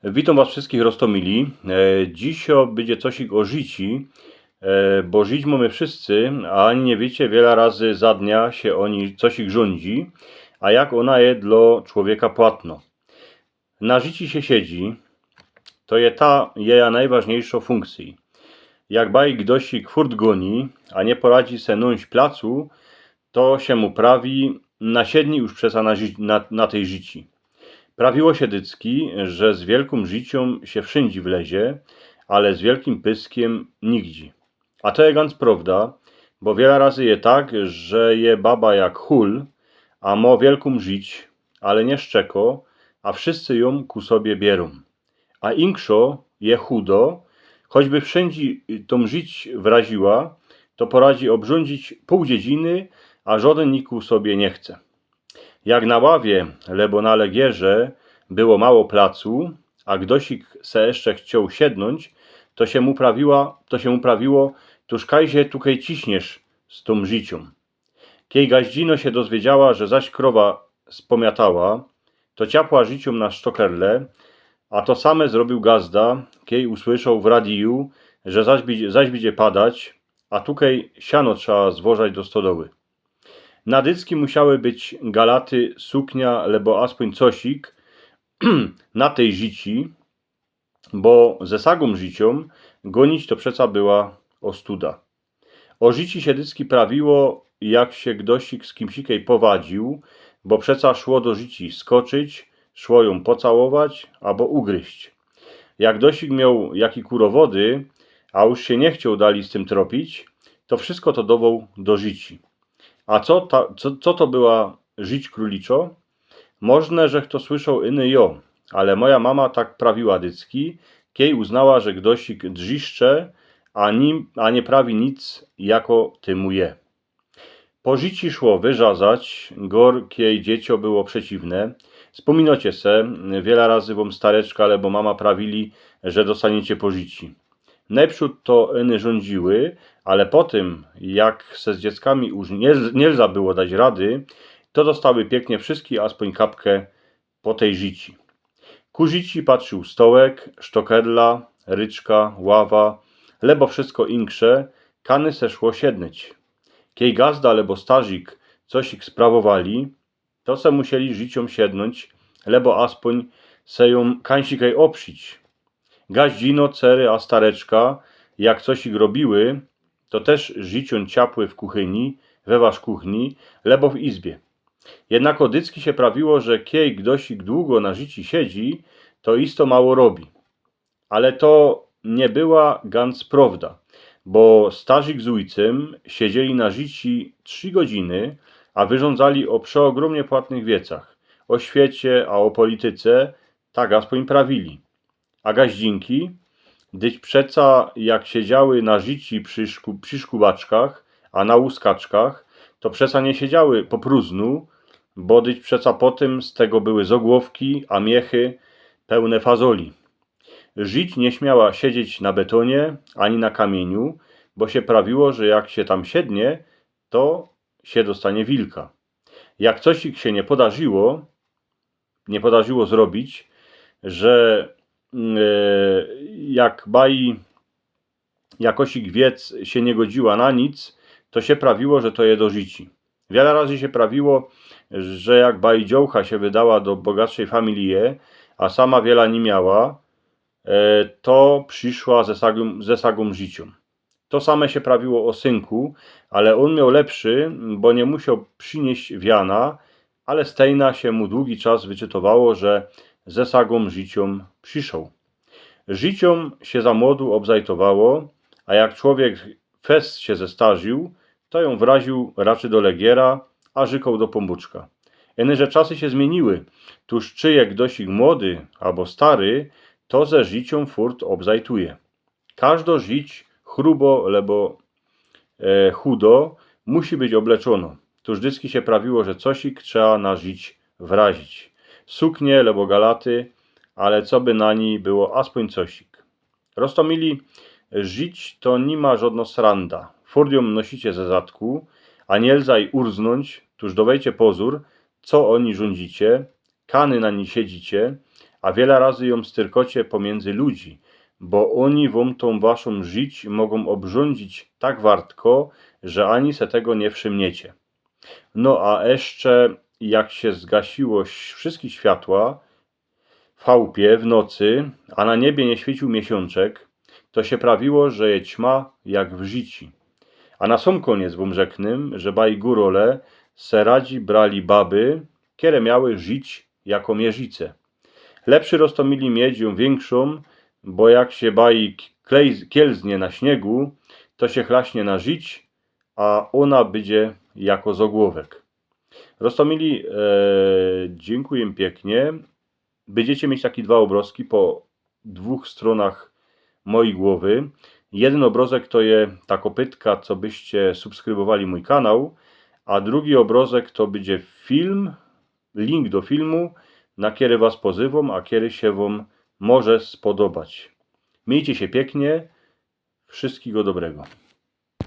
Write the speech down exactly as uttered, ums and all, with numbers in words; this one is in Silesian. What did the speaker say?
Witōm was wszyskich roztōmili. E, dzisiŏ bydzie cosik ô życi, e, bo żyć mōmy wszyscy, a ani niy wiycie, wiela razy za dnia sie ô ni cosik rzōndzi, a jak ôna je dlŏ człowieka płatno. Na życi sie siedzi, to je ta jeja nojważniyjszŏ funkcyjŏ. Jak baji gdoś sie furt goni, a niy poradzi se nōńś placu, to sie mu prawi: na siedni już przeca na, ży- na, na tyj życi. Prawiło sie dycki, że z wielkōm życiōm sie wszyndzie wlezie, ale z wielkim pyskiym nigdzie. A to je gans prŏwda, bo wiela razy je tak, że je baba jak hul, a mŏ wielkōm żyć, ale niy szczeko, a wszyscy jōm ku sobie bierōm. A inkszo je chudo, choćby wszyndzie tōm żyć wraziła, to poradzi ôbrziōndzić pōł dziedziny, a żŏdyn niku sobie niy chce. Jak na ławie, lebo na legierze było mało placu, a gdosik se jeszcze chcioł siednōńć, to sie mu prawiła, to sie mu prawiło: tuż kaj sie tukej ciśniesz z tōm życiōm. Kej gaździno sie dozwiedziała, że zaś krowa spōmiatała, to ciapła życiōm na sztokerle, a to same zrobiōł gazda, kej usłyszoł w radiju, że zaś bydzie, zaś bydzie padać, a tukej siano trzeba zwożać do stodoły. Na dycki musiały być galaty, suknia, lebo aspōń cosik na tyj życi, bo ze sagōm życiōm gonić to przeca była ôstuda. Ô życi sie dycki prawiło, jak sie gdosik z kimsikej powadziōł, bo przeca szło do życi skoczyć, szło jōm pocałować abo ugryźć. Jak gdosik mioł jaki kurowody, a już sie niy chcioł dalij z tym tropić, to wszysko to dowoł do życi. A co, ta, co, co to była żyć krōliczŏ? Możne, że chto słyszoł, iny jo, ale moja mama tak prawiła dycki, kej uznała, że gdosik drziszcze, a, nim, a niy prawi nic, jako ty mu je. Po życi szło wyrzazać, gor kej dzieciŏ było przeciwne. Spōminocie se, wiela razy wōm stareczka abo mama prawili, że dostaniecie po życi. Nojprzōd to iny rziōndziły, ale potym, jak se z dzieckami już niy, niy lza było dać rady, to dostały piyknie wszyski aspōń kapke po tyj życi. Ku życi patrził stołek, sztokerla, ryczka, ława, lebo wszysko inksze, kany se szło siednyć. Kej gazda lebo starzik cosik sprawowali, to se musieli życiōm siednōńć, lebo aspōń se jōm kańsikej ôprzić. Gaździno, cery a stareczka, jak cosik robiły, to tyż życiōm ciapły w kuchyni, we wasz kuchni, lebo w izbie. Jednako dycki sie prawiło, że kej gdosik dugo na życi siedzi, to isto mało robi. Ale to niy była gans prŏwda, bo starzik z ujcym siedzieli na życi trzi godziny, a wyrzōndzali ô przeôgrōmnie płatnych wiecach, ô świecie, a ô polityce, tak aspōń prawili. A gaździnki, dyć przeca jak siedziały na życi przi, szku, przi szkubaczkach, a na łuskaczkach, to przeca niy siedziały po prōżnu, bo dyć przeca potym z tego były zŏgłowki, a miechy pełne fazoli. Żyć niy śmiała siedzieć na betōnie ani na kamiyniu, bo sie prawiło, że jak sie tam siednie, to sie dostanie wilka. Jak cosik sie niy podarziło, niy podarziło zrobić, że, mm, e, jak baji jakosik wiec sie niy godziła na nic, to sie prawiło, że to je do życi. Wiela razy sie prawiło, że jak baji dziołcha sie wydała do bogatszej familije, a sama wiela niy miała, e, to prziszła ze sagōm, ze sagōm życiōm. To same sie prawiło ô synku, ale ôn mioł lepszy, bo niy musioł prziniyś wiana, ale stejna sie mu dugi czas wyczytowało, że ze sagōm życiōm prziszoł. Życiōm sie za młodu ôbzajtowało, a jak człowiek fest sie zestarziōł, to jōm wraziōł raczy do legiera, a rzykōł do pōnbōczka. Ino że czasy sie zmiyniły, tuż czy je gdosik młody abo stary, to ze życiōm furt ôbzajtuje. Kŏżdo żyć, chrubo lebo, e, chudo, musi być ôbleczōno. Tuż dycki sie prawiło, że cosik trzeba na żyć wrazić. Suknie lebo galaty, ale coby na nij było aspōń cosik. Roztōmili, żyć to niy ma żŏdno sranda. Furt jōm nosicie ze zadku, a niy lza ji urznōńć, tuż dŏwejcie pozōr, co ô nij rzōndzicie, kany na nij siedzicie, a wiela razy jōm styrkocie pōmiyndzy ludzi, bo ôni wōm tōm waszōm żić mogōm ôbrządzić tak wartko, że ani se tego niy wszymniycie. No a jeszcze, jak sie zgasiło ś- wszyjske światła w chałpie w nocy, a na niebie niy świyciōł miesiōnczek, to sie prawiło, że je ćma jak w rzici. A na sōm kōniec wōm rzeknę, że baj gōrole se radzi brali baby, kere miały rzić jako mierzice. Lepszy Rostōmili mieć jōm wiynkszōm, bo jak sie baj k- klej- kielznie na śniegu, to sie chlaśnie na rzić, a ôna bydzie jako zogłowek. Rostōmili, e, dziynkuję piyknie. Bydziecie mieć take dwa ôbrozki po dwōch strōnach mojij głowy. Jedyn ôbrozek to je ta kopytka, co byście subskrybowali mōj kanał, a drugi ôbrozek to bydzie film, link do filmu, na kery was pozywōm, a kery sie wōm może spodobać. Miejcie sie piyknie, wszyjskigo dobrego.